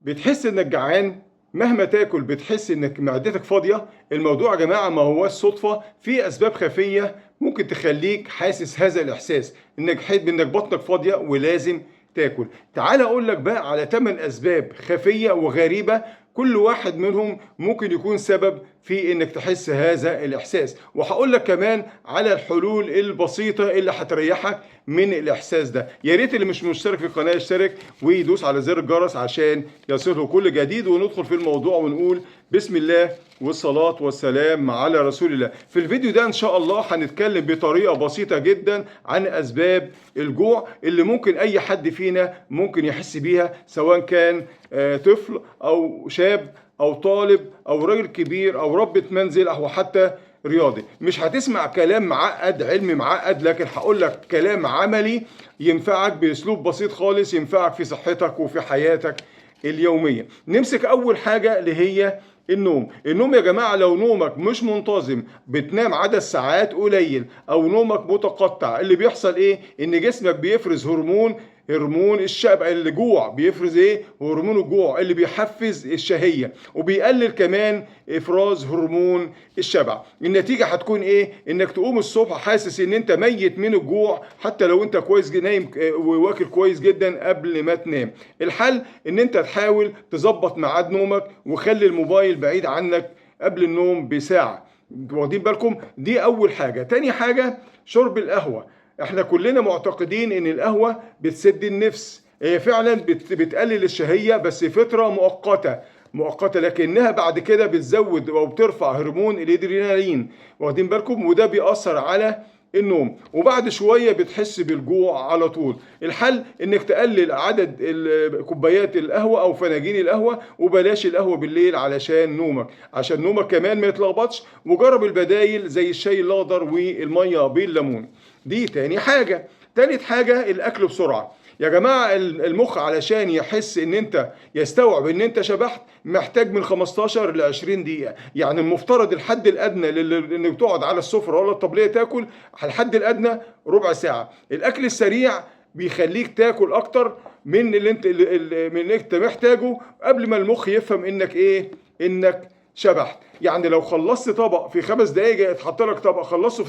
بتحس انك جعان مهما تاكل، بتحس انك معدتك فاضية. الموضوع يا جماعة ما هو صدفة، في اسباب خفية ممكن تخليك حاسس هذا الاحساس انك حيت انك بطنك فاضية ولازم تاكل. تعال اقول لك بقى على 8 اسباب خفية وغريبة، كل واحد منهم ممكن يكون سبب في انك تحس هذا الاحساس، وهقول لك كمان على الحلول البسيطة اللي هتريحك من الاحساس ده. يا ريت اللي مش مشترك في القناة يشترك ويدوس على زر الجرس عشان يصله كل جديد. وندخل في الموضوع ونقول بسم الله والصلاة والسلام على رسول الله. في الفيديو ده ان شاء الله هنتكلم بطريقة بسيطة جدا عن اسباب الجوع اللي ممكن اي حد فينا ممكن يحس بيها، سواء كان طفل او شاب او طالب او راجل كبير او ربة منزل او حتى رياضي. مش هتسمع كلام معقد، علمي معقد، لكن هقول لك كلام عملي ينفعك باسلوب بسيط خالص، ينفعك في صحتك وفي حياتك اليومية. نمسك اول حاجة اللي هي النوم. النوم يا جماعة لو نومك مش منتظم، بتنام عدد ساعات قليل او نومك متقطع، اللي بيحصل ايه؟ ان جسمك بيفرز هرمون الشبع، الجوع، بيفرز ايه؟ هرمون الجوع اللي بيحفز الشهية وبيقلل كمان افراز هرمون الشبع. النتيجة هتكون ايه؟ انك تقوم الصبح حاسس ان انت ميت من الجوع، حتى لو انت كويس نايم وواكل كويس جدا قبل ما تنام. الحل ان انت تحاول تظبط ميعاد نومك وخلي الموبايل بعيد عنك قبل النوم بساعة. واخدين بالكم؟ دي اول حاجة. تاني حاجة شرب القهوة. احنا كلنا معتقدين ان القهوة بتسد النفس، هي فعلا بتقلل الشهية بس فترة مؤقتة، لكنها بعد كده بتزود او بترفع هرمون الادرينالين، واخدين بالكم؟ وده بيأثر على النوم، وبعد شوية بتحس بالجوع على طول. الحل انك تقلل عدد كوبايات القهوة او فناجين القهوة، وبلاش القهوة بالليل علشان نومك، عشان نومك كمان ما يتلخبطش. وجرب البدايل زي الشاي الاخضر والمية بالليمون. دي تاني حاجة. تالت حاجة الاكل بسرعة. يا جماعة المخ علشان يحس ان انت يستوعب ان انت شبعت محتاج من 15 ل 20 دقيقة. يعني المفترض الحد الادنى انك تقعد على السفرة ولا الطبلية تاكل على الحد الادنى ربع ساعة. الاكل السريع بيخليك تاكل اكتر من اللي انت من اللي انت محتاجه قبل ما المخ يفهم انك ايه؟ انك شبعت. يعني لو خلصت طبق في 5 دقايق، اتحط لك طبق خلصته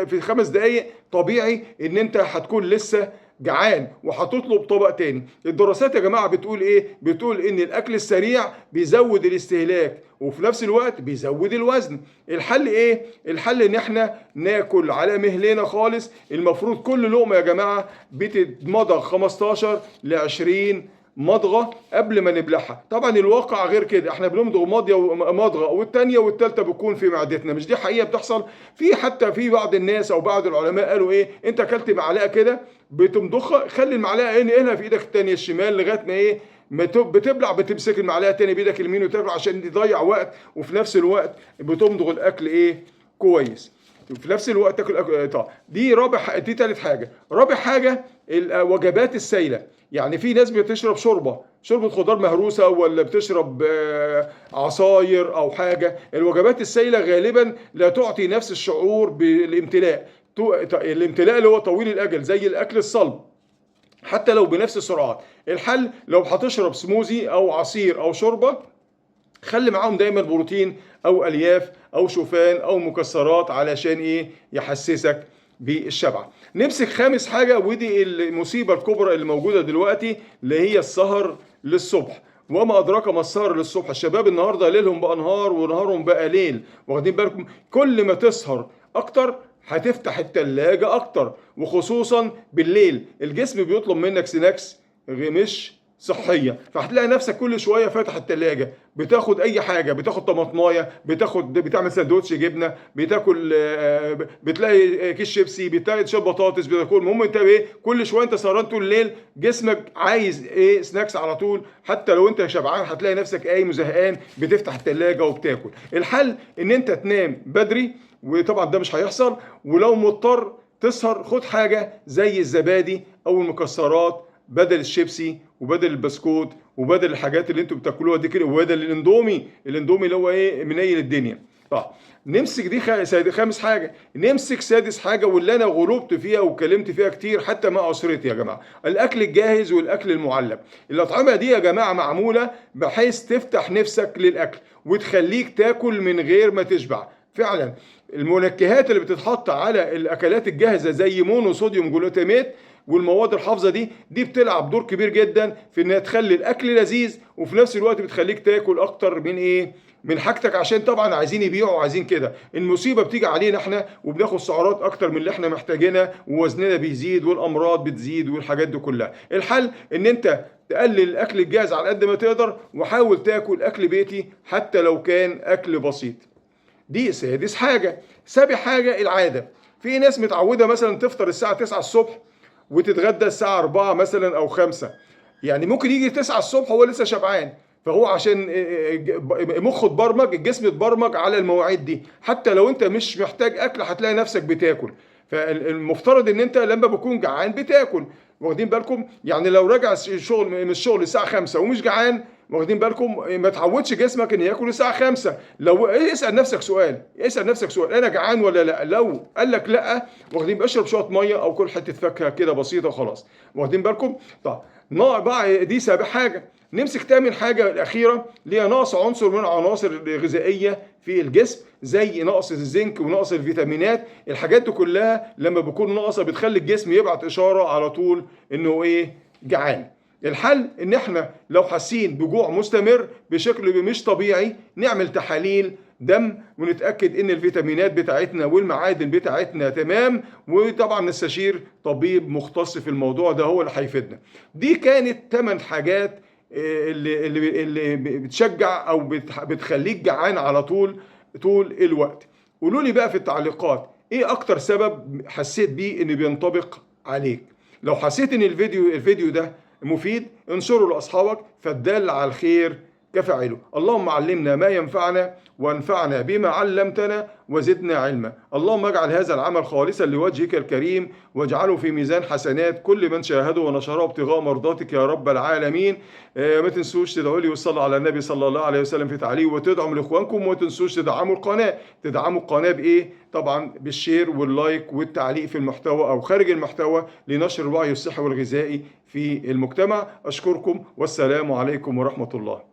في 5 دقايق، طبيعي ان انت هتكون لسه جعان وهتطلب طبق تاني. الدراسات يا جماعة بتقول ايه؟ بتقول ان الاكل السريع بيزود الاستهلاك وفي نفس الوقت بيزود الوزن. الحل ايه؟ الحل ان احنا ناكل على مهلنا خالص. المفروض كل لقمة يا جماعة بتتمضغ 15 ل 20 مضغة قبل ما نبلعها. طبعا الواقع غير كده، احنا بنمضغ مضغة والتانية والتالتة بتكون في معدتنا. مش دي حقيقة بتحصل؟ في حتى في بعض الناس او بعض العلماء قالوا ايه؟ انت اكلت معلقة كده بتمضخها، خلي المعلقة انقلها في ايدك التانية الشمال لغاية ما ايه؟ ما بتبلع، بتمسك المعلقة التانية بايدك اليمين وتاكل عشان تضيع وقت، وفي نفس الوقت بتمضغ الاكل ايه؟ كويس. وفي نفس الوقت تاكل اكل. طب دي رابع، دي تالت حاجة. رابع حاجة الوجبات السائلة. يعني في ناس بتشرب شوربة خضار مهروسة، ولا بتشرب عصاير أو حاجة. الوجبات السائلة غالبا لا تعطي نفس الشعور بالامتلاء، الامتلاء اللي هو طويل الأجل زي الأكل الصلب، حتى لو بنفس السرعات. الحل لو هتشرب سموزي أو عصير أو شوربة، خلي معاهم دايما بروتين أو ألياف أو شوفان أو مكسرات علشان إيه؟ يحسسك بالشبع. نمسك خامس حاجة، ودي المصيبة الكبرى اللي موجودة دلوقتي، اللي هي السهر للصبح. وما أدراك ما السهر للصبح. الشباب النهاردة ليلهم بقى نهار ونهارهم بقى ليل، واخدين بالكم؟ كل ما تسهر أكتر هتفتح التلاجة أكتر، وخصوصا بالليل. الجسم بيطلب منك snacks مش صحية، فهتلاقي نفسك كل شوية فاتح التلاجة، بتاخد أي حاجة، بتاخد طماطماية، بتعمل سندوتش جبنة، بتاكل، بتلاقي كيس شيبسي، بتلاقي شوية بطاطس، بتاكل. المهم انت ايه؟ كل شوية انت سهران طول الليل، جسمك عايز ايه؟ snacks على طول. حتى لو انت شبعان هتلاقي نفسك قايم وزهقان بتفتح التلاجة وبتاكل. الحل ان انت تنام بدري، وطبعا ده مش هيحصل. ولو مضطر تسهر خد حاجة زي الزبادي او المكسرات بدل الشيبسي وبدل البسكوت وبدل الحاجات اللي انتوا بتاكلوها دي كده، وبدل الاندومي، الاندومي اللي هو ايه؟ منيل الدنيا. طب نمسك دي خامس حاجة، نمسك سادس حاجة واللي انا غلبت فيها واتكلمت فيها كتير حتى مع اسرتي يا جماعة، الاكل الجاهز والاكل المعلب. الاطعمة دي يا جماعة معمولة بحيث تفتح نفسك للاكل وتخليك تاكل من غير ما تشبع. فعلا المنكهات اللي بتتحط على الاكلات الجاهزة زي mono sodium glutamate والمواد الحافظة دي بتلعب دور كبير جدا في انها تخلي الاكل لذيذ، وفي نفس الوقت بتخليك تاكل اكتر من ايه؟ من حاجتك، عشان طبعا عايزين يبيعوا وعايزين كده. المصيبة بتيجي علينا احنا وبناخد سعرات اكتر من اللي احنا محتاجينها، ووزننا بيزيد والامراض بتزيد والحاجات دي كلها. الحل ان انت تقلل الاكل الجاهز على قد ما تقدر، وحاول تاكل اكل بيتي حتى لو كان اكل بسيط. دي سادس حاجة. سابع حاجة العادة. في ناس متعوده مثلا تفطر الساعة 9 الصبح وتتغدى الساعة 4 مثلا او 5، يعني ممكن يجي 9 الصبح وهو لسه شبعان، فهو عشان مخه اتبرمج، الجسم اتبرمج على المواعيد دي. حتى لو انت مش محتاج اكل هتلاقي نفسك بتاكل. فالمفترض ان انت لما بتكون جعان بتاكل، واخدين بالكم؟ يعني لو راجع الشغل من الشغل الساعة 5 ومش جعان، واخدين بالكم، ما تعودش جسمك ان ياكل الساعة 5. لو اسال نفسك سؤال، اسال نفسك سؤال، انا جعان ولا لا؟ لو قال لك لا، واخدين، اشرب شوية مية او كل حتة فاكهة كده بسيطة وخلاص، واخدين بالكم؟ طب بقى دي سابع حاجة. نمسك تامن حاجة الاخيرة اللي هي نقص عنصر من العناصر الغذائية في الجسم، زي نقص الزنك ونقص الفيتامينات. الحاجات دي كلها لما بتكون ناقصه بتخلي الجسم يبعت اشارة على طول انه ايه؟ جعان. الحل ان احنا لو حاسين بجوع مستمر بشكل مش طبيعي نعمل تحاليل دم ونتاكد ان الفيتامينات بتاعتنا والمعادن بتاعتنا تمام، وطبعا نستشير طبيب مختص في الموضوع ده، هو اللي هيفيدنا. دي كانت 8 حاجات اللي بتشجع او بتخليك جعان على طول طول الوقت. قولوا لي بقى في التعليقات ايه اكتر سبب حسيت بيه ان بينطبق عليك. لو حسيت ان الفيديو ده مفيد انشره لاصحابك، فالدال على الخير كفاعله. اللهم علمنا ما ينفعنا وانفعنا بما علمتنا وزدنا علما. اللهم اجعل هذا العمل خالصا لوجهك الكريم، واجعله في ميزان حسنات كل من شاهده ونشره ابتغاء مرضاتك يا رب العالمين. ما تنسوش تدعوا لي وتصلوا على النبي صلى الله عليه وسلم في تعليق، وتدعموا لاخوانكم، وما تنسوش تدعموا القناة. تدعموا القناة بايه؟ طبعا بال share وال like والتعليق في المحتوى او خارج المحتوى لنشر الوعي الصحي والغذائي في المجتمع. اشكركم والسلام عليكم ورحمة الله.